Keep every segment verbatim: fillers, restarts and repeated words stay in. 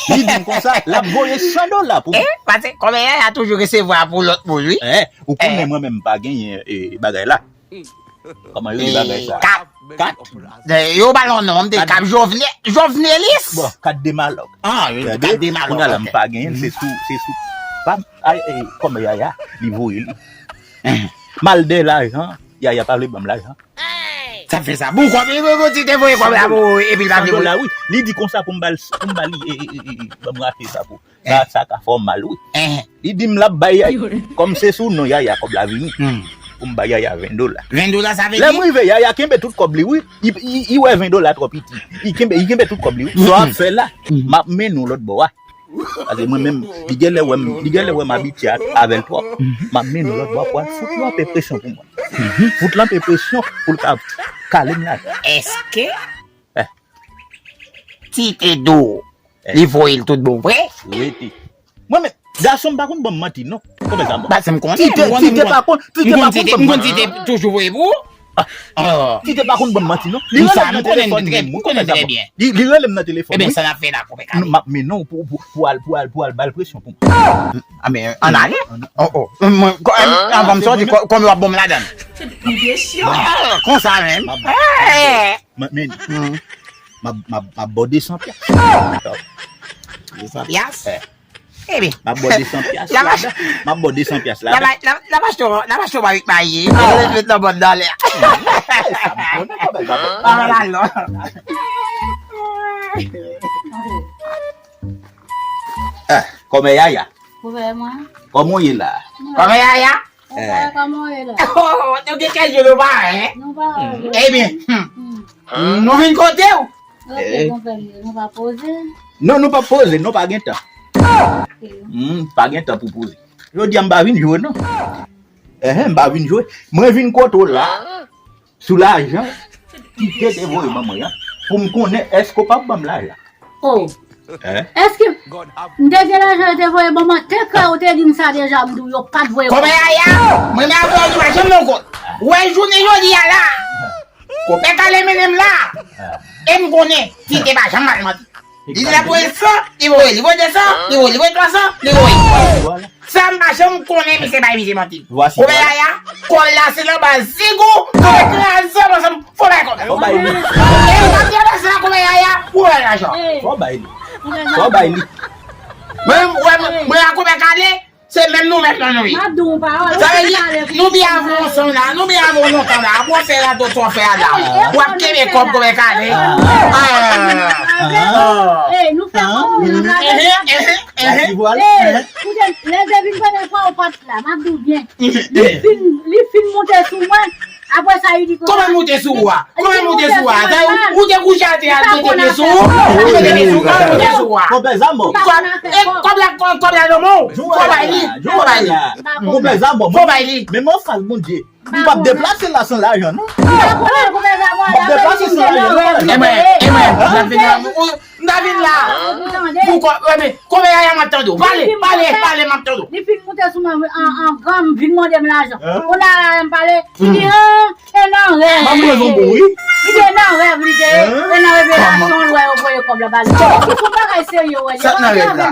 Li di m konsa, l ap voye san dola pou mwen. Eh, paske kòmè Yaya toujou resevwa pou lòt moun, wi. Eh, ou konnen mwen menm m pa genyen eh, bagay la. Kòman yo di bagay sa? Kat. Kat. Eh, yo ba l yon non, m te kap Jovenel, Jovenelis. Bon, kat de Malòk. Ah, yo di kat de Malòk. Kounye a la m pa genyen, se sou, se sou. Pa, ay, eh, kòmè Yaya, li voye li. M al dèyè lajan, Yaya pa vle ban m lajan. Sa fè sa. Bon, kòb, e, e, e, ti te voye kòb la pou ou, epi l pa vle voye. San dola, wi. Li di konsa pou m ba l, pou m ba li, e, e, e, e, ban m rache sa pou. Sa, sa ka fè w mal, wi. Li di m l ap bay Yaya. Kòm se sou non Yaya kòb la vini. Pou m ba Yaya ven dola. Ven dola, sa vle di? Lè m rive, Yaya kenbe tout kòb li, wi. Li, li, li wè ven dola twò piti. Li kenbe, li kenbe tout kòb li, wi. Sa w ap fè la, m ap mennen w lòt bò a. Paske mwen menm, li genlè wè m, li genlè wè m abitye ak, avè l twòp. M ap mennen l lòt bò pou al fout l anpe presyon pou mwen. Fout l anpe presyon pou l ka kale m ladan. Èske Tite di w li voye l tout bon vre? Rete. Mwen menm, gason m pa konn ban m manti, non. Kòmè sa, mwen? Paske m konnen, Tite, m konnen, Tite pa konn, Tite pa konn ban m manti. M konn Tite toujou voye pou ou. Ah. Tite pa konn ban m manti, non. Li rele m nan telefòn, wi. Li, li rele m nan telefòn, wi. Ebyen, sa n ap fè la, kòmè Kale? M ap mennen w pou, pou, pou al, pou al, pou al ba l presyon pou mwen. Ah, men, ann ale. Oh, oh. Mwen, kò-, anvan m sòti, kò-, kòmè w ap ban m ladan l? Ah, konsa menm. M ap, m ap, m ap, m ap ba w de san pyas. De san pyas? Eh. Ebyen. M ap ba w de san pyas ladan. M ap ba w de san pyas ladan. N ap, n ap, n ap achte yon, n ap achte yon marik mayi. N ap met nan bòn nan lè. Sa m konnen kòmè sa. Ah, la, la. Ah, kòmè Yaya. Gouvèman. Kòman w ye la? Kòmè Yaya? Kòman w ye la? Oh, nou gen kèk jou nou pa wè, hein? Nou pa wè. Ebyen, hmm. Nou vin kote w? Ok, konprann, nou pa poze. Non, nou pa poze, nou pa gen tan. Ok. Hmm, pa gen tan pou poze. Jodi a m pa vin jwe, non. Enhen, m pa vin jwe. Mwen vin kote w la sou lajan Tite te voye ban mwen an, pou m konnen èske w p ap ban m lajan. Oh. Èske m te gen lajan yo te voye ban mwen? Te kwè ou te di m sa deja, m di w yo pa t voye. Kòmè Yaya, mwen menm avè w nou pa janm nan kont. Wè jounen jodi a la. Kòmè Kale mennen m la. E m konnen, Tite pa janm mal manti. Li di l ap voye san, li voye, li voye de san, li voye, li voye twa san, li voye. Sa m pa janm konnen, misye bay misye manti. Kòmè Yaya, kòb la se nan baz zigou, nou te kraze ansanm, fò bay kòb la. Fò bay li. E w ap travèse la, kòmè Yaya, ou wè lajan. Fò bay li. Fò bay li. Mwen, mwen, mwen ak Kòmè Kale, se menm nou menm nan nou ye. M ap di w yon pawòl. Sa vle di, nou byen avè w ansanm la, nou byen avè w lontan la, w ap fè radote w ap fè a la. W ap kenbe kòb Kòmè Kale. Ah. Ey, nou fè kòb, nou fè kòb. Ehe, ehe, ehe. Ey, koute, lè m te vin konnen fwa ou pa t la, m ap di w byen. Li fin, li fin moute sou mwen. Apre sa, li di konsa. Kòman moute sou ou a? Kòman moute sou ou a? Sa ou, ou te kouche atè a, li mete pye sou ou? Li mete pye sou ou? Kòman moute sou ou a? Konpè Zamò. Kòb, e, kòb la, kòb, kòb la nan men w. Fò bay li. Fò bay li. Konpè Zamò. Fò bay li. Men mwen fas Bondye. M p ap deplase la san lajan, non. M p ap deplase san lajan, non. E mwen, e mwen, m ap vin la. M ta vin la. Pou kò, e men, kòmè Yaya m ap tande w. Pale, pale, pale, m ap tande w. Li fin moute sou mwen an, an gran, m vin mande m lajan. Kounye a la, m pale, li di, ah, e nan rèv. M ap manje yon bon, wi. Li di, e nan rèv, li di, e nan revelasyon, l wè yo voye kòb la ba li. Se yon bagay serye, wè. Sa nan rèv la?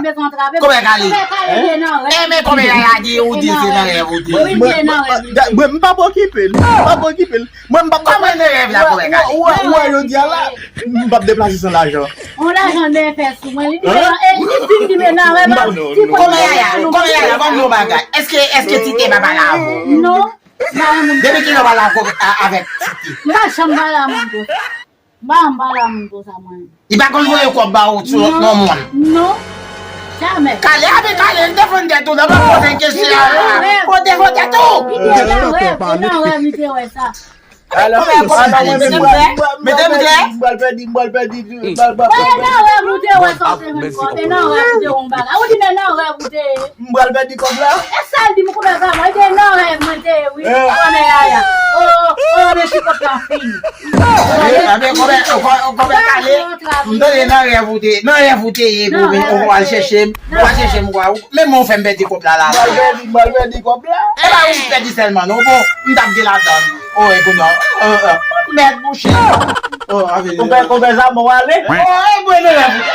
Kòmè Kale? Kòmè Kale, li di, e nan rèv. E men kòmè Yaya di, ou di, se nan rèv, ou di. Wi, li di, e nan rèv, li di. Mwen, m p ap okipe l. M p ap okipe l. Mwen, m p ap. Kòman nan rèv la, Kòmè Kale? Ou wè, ou wè, jodi a la, m p ap deplase san lajan. On lajan de fè sou mwen. Li di, e, li fin di, men nan rèv la. Kòmè Yaya, kòmè Yaya, ban m yon bagay. Èske, èske Tite pa pale avè w? Non. M pa renmen moun. Depi kilè w pale avè, avèk Tite? M pa janm pale a moun konsa. M pa janm pale a moun konsa, mwen. Li pa konn voye kòb ba ou sou lòt non moun? Non. Jamè. Kale, a men Kale, defann tèt ou, nan pa poze kesyon a la. Poze fò tèt ou. Li te nan rèv, e nan rèv, li te wè sa. Alò, alò, mwen menm, mwen, mwen, mwen, mwen pral pèdi, mwen pral pèdi, mwen pral, mwen pral pèdi. Mwen nan rèv, ou te wè sa, ou te jwenn kòb, e nan rèv, ou te wè yon bagay. Ou di, men nan rèv, ou te ye. M pral pèdi kòb la. E sa l di m, kòmè sa, mwen te nan rèv, mwen te ye, wi. Kòmè Yaya. Oh, oh, men ti kòb la fin. Anben, anben, kòmè, kòmè, kòmè Kale, m tande nan rèv ou te, nan rèv ou te ye, pou, pou, pou al chèche m, pou al chèche m, kwa, menm mwen ou fè m pèdi kòb la, la, la. M pral pèdi, m pral pèdi kòb la. E pa ou pèdi sèlman, non, bon, m t ap gen ladann. Oh, e kounye a, oh, oh, mèd mouche. Oh, avè. Konpè, konpè Zamò ale. Oh, e mwen nan rèv ou te.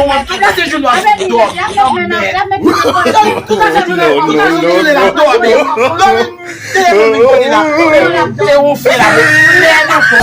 wont. Tout sa se jounen w ap dòmi. Tout sa se jounen w ap dòmi. Dòmi. Telefòn vin kote la. E ou fè la. Lè nan fò.